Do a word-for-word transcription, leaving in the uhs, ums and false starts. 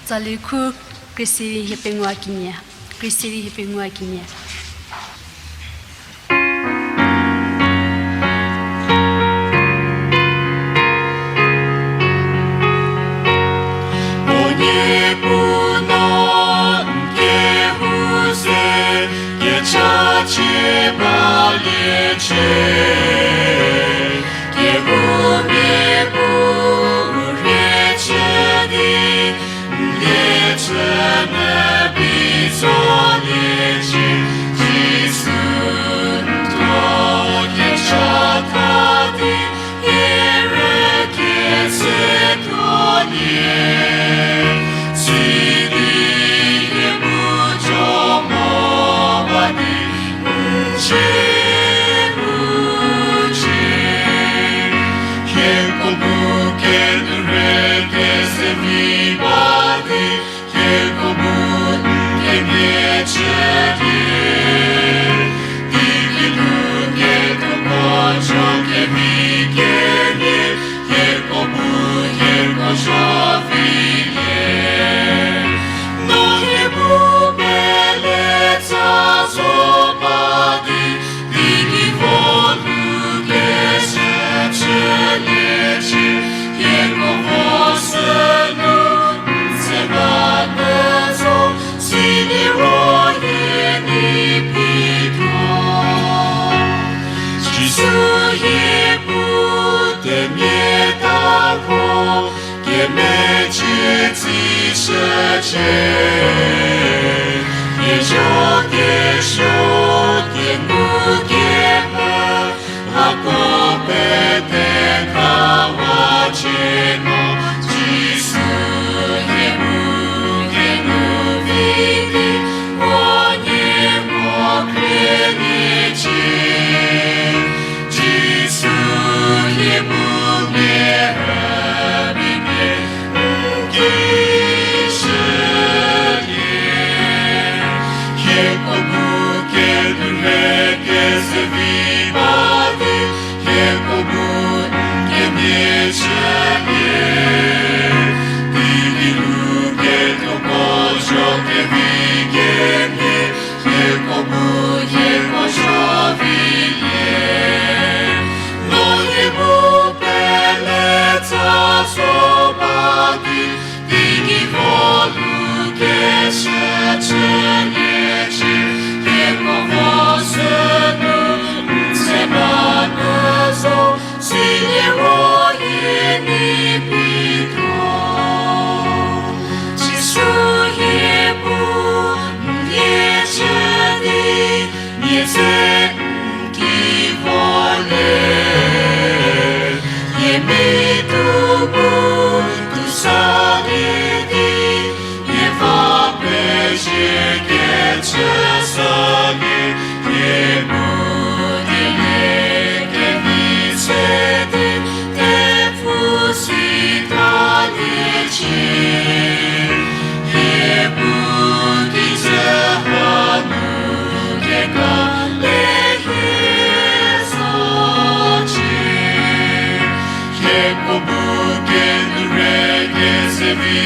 Tsali khu Khristali hie pengou a kenie. Khristali hie pengou a kenie. O Niepuu no n kehou se kechachie baliecie. Kehou mia bu u rhie chü di, n lie chü nyü bi zoliecie. Jisu n thuo kechatha di, hie rükhie se tuolie. Sidi hie bu jo mo ba di, n cie mu cie. Hieko bu kenu rhie kezevi ba di, hieko bu n kemhie chülie. Di kinu ketuoko jo kevi kenie, hieko bu hieko zho vilie. No hie bu pele tsa zo ba di, teigei vo nu kese chüliecie. Hieko vo sünu n se ba nyü zo, siliro hie nei pituo. Jisu hie bu themia ta ro, kemecie tsishücie. Hie zho kesuo kenu kemhie, hako pete khawacie no. Jisu hie bu kenu vi di, unie mo khrieliecie. Jisu hie bu mia rübei pie n ki shülie. Hieko bu kenu rhie kezevi ba di, hieko bu n kemhie chülie. Teigei nu ketuoko zho kevi kenie, hieko bu hieko zho vilie. No hie bu pele tsa zo ba di, teigei vo nu kese chüliecie. Hieko vo sünu n se ba nyü zo, siliro hie nei pituo. Jisu hie bu n lie chü di, nie ze n ki volie. Hie mi tu bu tu salie di, hie va pezie kecü salie. Hie bu dilie kevi se di, thepfu si taliecie. Hie bu kijü hanu kekale hie zocie. Hieko bu kenu rhie kezevi